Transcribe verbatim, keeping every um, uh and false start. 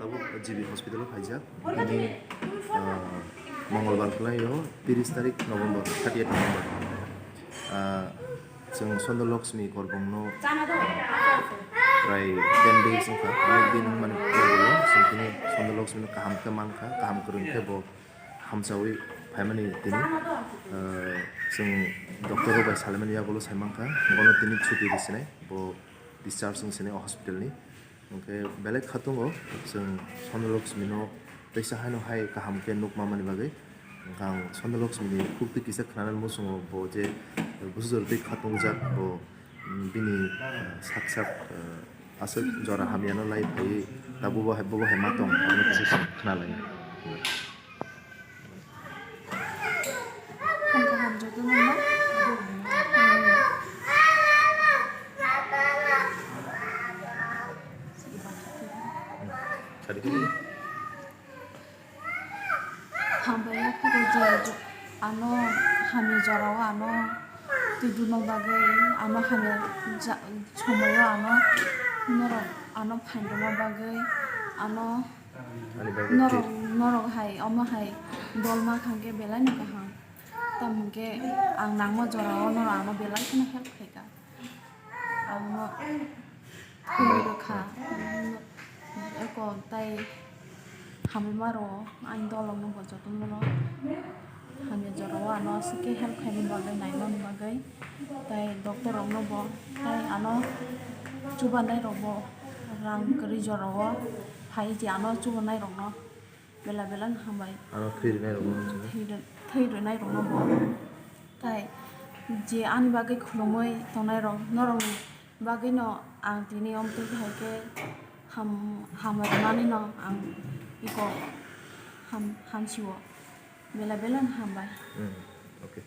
Tabuk G B hospital o phaijak. Bini, ah, Mongolbar khlaio, tiris tarik November, thirty eight November. Ah, chwng Sondor Lakshmi Korbongno prai ten days wngkha. Onek din wngmani pore bo chwng tini Sondor Lakshmino kaham khe mankha, kaham kwrwng khe bo hamchawi phaimani tini, ah, chwng doctor rok bai salaimani yagulo sai mankha, bono tini chuti risinai, bo discharge wngsinai o hospital ni. Hwnkhe belai kha tongo, chwng Sondor Lakshmino teisa haino hai kaham khe nuk mamani bagwi. Hwnkhe ang Sondor Lakshmini khuktwi kisa khnanani muchungo bo je bujor twi kha tongjak bo, mm, bini, eh, sak sak, eh, aswk jora hamyano lai phaiwi tabuk bo hai, bo bo hai ma tong, abono kisa kisa khnalai. Ang kaham joto nangma. Hambai ya phuru je jo-, ano hamya jorao ano twi duna bagwi, ano hamya ja-, somoio ano norok ano phaindruma bagwi ano Ani bagwi norok, norok hai, omo hai dol ma kha khe belai no kaham. Tamo hwn khe ang nangma jora o norok ano belai kheno help khai kha. Ang no thwi rw kha. Eko tai hamya ma rw o, ani dol rok no bo joto no. Hamya jora o ano aswk khe help khaimani bagwi, naimani bagwi, tai doctor rok no bo, tai ano chubanai rok bo rang kwrwi jora o phai je ano chubanai rok no bela bela no hambai. Ano thwi rwnai rok no. Thwi rw-, thwi rwnai rok no bo, tai je ani bagwi khulumui tongnai rok norok ni bagwi no ang tini omtwi hai khe ham-, hambai rwmani no ang iko ham-, hamsio bela bela no hambai. Hmm, okay.